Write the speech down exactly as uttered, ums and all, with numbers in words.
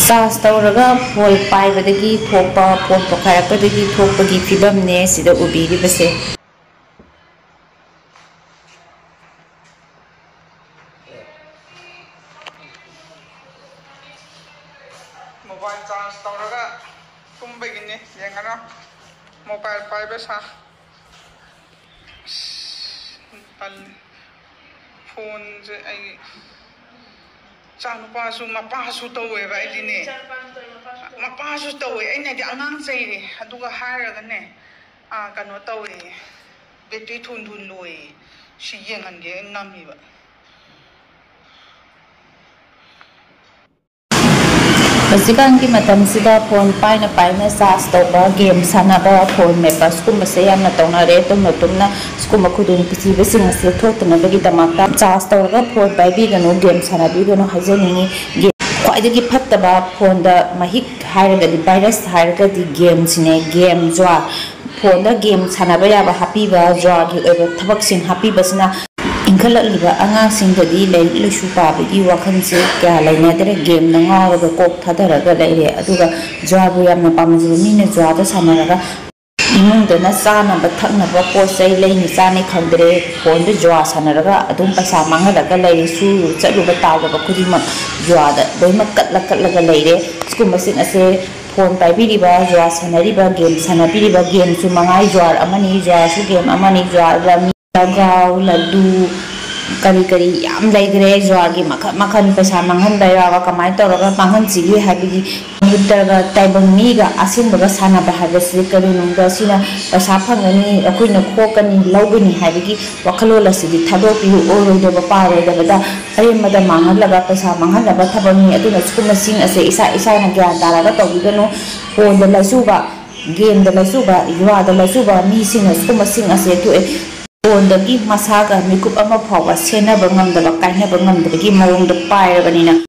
Charge ꯇꯧꯔꯒ phone ꯄꯥꯏꯕꯗꯒꯤ ꯊꯣꯛꯄ, phone ꯄꯣꯈꯥꯏꯔꯛꯄꯗꯒꯤ ꯊꯣꯛꯄꯒꯤ ꯐꯤꯕꯝꯅꯦ ꯁꯤꯗ ꯎꯕꯤꯔꯤꯕꯁꯦ꯫ ꯃꯣꯕꯥꯏꯜ ꯆꯥꯔꯖ ꯇꯧꯔꯒ ꯇꯨꯝꯕꯒꯤꯅꯤ, ꯌꯦꯡꯉꯔꯣ꯫ ꯃꯣꯕꯥꯏꯜ ꯄꯥꯏꯕ ꯁꯥ꯫ ꯑꯁ, ꯇꯜꯂꯦ꯫ ꯐꯣꯟꯁꯦ ꯑꯩ ꯏꯆꯥꯅꯨꯄꯥꯁꯨ ꯃꯄꯥꯁꯨ ꯇꯧꯋꯦꯕ ꯑꯩꯗꯤꯅꯦ꯫ ꯏꯆꯥꯅꯨꯄꯥꯁꯨ ꯇꯧꯋꯦ, ꯃꯄꯥꯁꯨ ꯇꯧꯋꯦ꯫ ꯃꯄꯥꯁꯨ ꯇꯧꯋꯦ, ꯑꯩꯅꯗꯤ ꯑꯉꯥꯡ ꯆꯩꯔꯦ꯫ ꯑꯗꯨꯒ ꯍꯥꯏꯔꯒꯅꯦ, ꯑꯥ, ꯀꯩꯅꯣ ꯇꯧꯋꯦ, ꯕꯦꯇ꯭ꯔꯤ ꯊꯨ ꯊꯨ ꯂꯣꯏꯌꯦ꯫ ꯁꯤ ꯌꯦꯡꯍꯟꯒꯦ ꯅꯝꯃꯤꯕ꯫ ꯍꯧꯖꯤꯛꯀꯥꯟꯒꯤ ꯃꯇꯝꯁꯤꯗ ꯐꯣꯟ ꯄꯥꯏꯅ ꯄꯥꯏꯅ ꯆꯥꯔꯖ ꯇꯧꯕ, ꯒꯦꯝ ꯁꯥꯟꯅꯕ, ꯐꯣꯟ ꯃꯦꯠꯄ, ꯁꯤꯒꯨꯝꯕꯁꯦ ꯌꯥꯝꯅ ꯇꯧꯅꯔꯦ꯫ ꯇꯨꯝꯅ ꯇꯨꯝꯅ ꯁꯤꯒꯨꯝꯕ ꯈꯨꯗꯣꯡꯊꯤꯕꯁꯤꯡ ꯑꯁꯤ ꯊꯣꯛꯇꯅꯕꯒꯤꯗꯃꯛꯇ ꯆꯥꯔꯖ ꯇꯧꯔꯒ ꯐꯣꯟ ꯄꯥꯏꯕꯤꯒꯅꯨ, ꯒꯦꯝ ꯁꯥꯟꯅꯕꯤꯒꯅꯨ ꯍꯥꯏꯖꯅꯤꯡꯉꯤ꯫ ꯒꯦꯝ, ꯈ꯭ꯋꯥꯏꯗꯒꯤ ꯐꯠꯇꯕ ꯐꯣꯟꯗ ꯃꯍꯤꯛ ꯍꯥꯏꯔꯒꯗꯤ, ꯚꯥꯏꯔꯁ ꯍꯥꯏꯔꯒꯗꯤ ꯒꯦꯝꯁꯤꯅꯦ꯫ ꯒꯦꯝ, ꯖꯨꯋꯥ, ꯐꯣꯟꯗ ꯒꯦꯝ ꯁꯥꯟꯅꯕ ꯌꯥꯕ ꯍꯥꯞꯄꯤꯕ, ꯖꯨꯋꯥꯒꯤ ꯑꯣꯏꯕ ꯊꯕꯛꯁꯤꯡ ꯍꯥꯞꯄꯤꯕꯁꯤꯅ ꯏꯟꯈꯠꯂꯛꯂꯤꯕ ꯑꯉꯥꯡꯁꯤꯡꯗꯗꯤ ꯂꯥꯏꯔꯤꯛ ꯂꯥꯏꯁꯨ ꯄꯥꯕꯒꯤ ꯋꯥꯈꯜꯁꯦ ꯀꯌꯥ ꯂꯩꯅꯗ꯭ꯔꯦ꯫ ꯒꯦꯝꯗ ꯉꯥꯎꯔꯒ ꯀꯣꯛ ꯊꯥꯗꯔꯒ ꯂꯩꯔꯦ꯫ ꯑꯗꯨꯒ ꯖꯨꯋꯥꯕꯨ ꯌꯥꯝꯅ ꯄꯥꯝꯖꯕ ꯃꯤꯅ ꯖꯨꯋꯥꯗ ꯁꯥꯟꯅꯔꯒ ꯏꯃꯨꯡꯗꯅ ꯆꯥꯅꯕ ꯊꯛꯅꯕ ꯄꯣꯠ ꯆꯩ ꯂꯩꯅꯤ ꯆꯥꯅꯤ ꯈꯪꯗ꯭ꯔꯦ, ꯐꯣꯟꯗ ꯖꯨꯋꯥ ꯁꯥꯟꯅꯔꯒ ꯑꯗꯨꯝ ꯄꯩꯁꯥ ꯃꯥꯡꯍꯜꯂꯒ ꯂꯩꯔꯦ꯫ ꯁꯨꯔꯨ ꯆꯠꯂꯨꯕ ꯇꯥꯜꯂꯨꯕ ꯈꯨꯗꯤꯡꯃꯛ ꯖꯨꯋꯥꯗ ꯂꯣꯏꯅꯃꯛ ꯀꯠꯂ ꯀꯠꯂꯒ ꯂꯩꯔꯦ꯫ ꯁꯤꯒꯨꯝꯕꯁꯤꯡ ꯑꯁꯦ ꯐꯣꯟ ꯄꯥꯏꯕꯤꯔꯤꯕ, ꯖꯨꯋꯥ ꯁꯥꯟꯅꯔꯤꯕ, ꯒꯦꯝ ꯁꯥꯟꯅꯕꯤꯔꯤꯕ, ꯒꯦꯝꯁꯨ ꯃꯉꯥꯏ, ꯖꯨꯋꯥꯔ ꯑꯃꯅꯤ, ꯖꯨꯋꯥꯔꯁꯨ ꯒꯦꯝ ꯑꯃꯅꯤ, ꯖꯨꯋꯥꯔ ꯔꯝꯃꯤ, ꯂꯒꯥꯎ, ꯂꯗꯨ, ꯀꯔꯤ ꯀꯔꯤ ꯌꯥꯝ ꯂꯩꯈ꯭ꯔꯦ꯫ ꯖꯨꯋꯥꯔꯒꯤ ꯃꯈꯜ ꯃꯈꯜ, ꯄꯩꯁꯥ ꯃꯥꯡꯍꯟꯕ ꯌꯥꯕ, ꯀꯃꯥꯏꯅ ꯇꯧꯔꯒ ꯃꯥꯡꯍꯟꯁꯤꯒꯦ ꯍꯥꯏꯕꯒꯤ ꯃꯤꯇꯔꯒ ꯇꯥꯏꯕꯪ ꯃꯤꯒ ꯑꯁꯦꯡꯕꯒ ꯁꯥꯟꯅꯕ ꯍꯥꯏꯕꯁꯤ ꯀꯔꯤꯅꯣꯗ, ꯁꯤꯅ ꯄꯩꯁꯥ ꯐꯪꯒꯅꯤ, ꯑꯩꯈꯣꯏꯅ ꯈꯣꯛꯀꯅꯤ, ꯂꯧꯒꯅꯤ ꯍꯥꯏꯕꯒꯤ ꯋꯥꯈꯜꯂꯣꯟ ꯑꯁꯤꯗꯤ ꯊꯥꯗꯣꯛꯄꯤꯌꯨ꯫ ꯑꯣꯏꯔꯣꯏꯗꯕ ꯄꯥꯔꯣꯏꯗꯕꯗ ꯑꯔꯦꯝꯕꯗ ꯃꯥꯡꯍꯜꯂꯒ ꯄꯩꯁꯥ ꯃꯥꯡꯍꯟꯅꯕ ꯊꯕꯛꯅꯤ꯫ ꯑꯗꯨꯅ ꯁꯤꯒꯨꯝꯕꯁꯤꯡ ꯑꯁꯦ ꯏꯁꯥ ꯏꯁꯥꯅ ꯒ꯭ꯌꯥꯟ ꯇꯥꯔꯒ ꯇꯧꯕꯤꯒꯅꯨ꯫ ꯐꯣꯟꯗ ꯂꯥꯏꯆꯨꯕ, ꯒꯦꯝꯗ ꯂꯥꯏꯆꯨꯕ, ꯌꯨꯍꯥꯗ ꯂꯥꯏꯆꯨꯕ ꯃꯤꯁꯤꯡꯅ ꯁꯤꯒꯨꯝꯕꯁꯤꯡ ꯑꯁꯦ ꯊꯣꯛꯑꯦ꯫ ꯐꯣꯟꯗꯒꯤ ꯃꯁꯥꯒ ꯃꯤꯀꯨꯞ ꯑꯃ ꯐꯥꯎꯕ ꯁꯦꯟꯅꯕ ꯉꯝꯗꯕ, ꯀꯥꯏꯅꯕ ꯉꯝꯗꯕꯒꯤ ꯃꯑꯣꯡꯗ ꯄꯥꯏꯔꯕꯅꯤꯅ,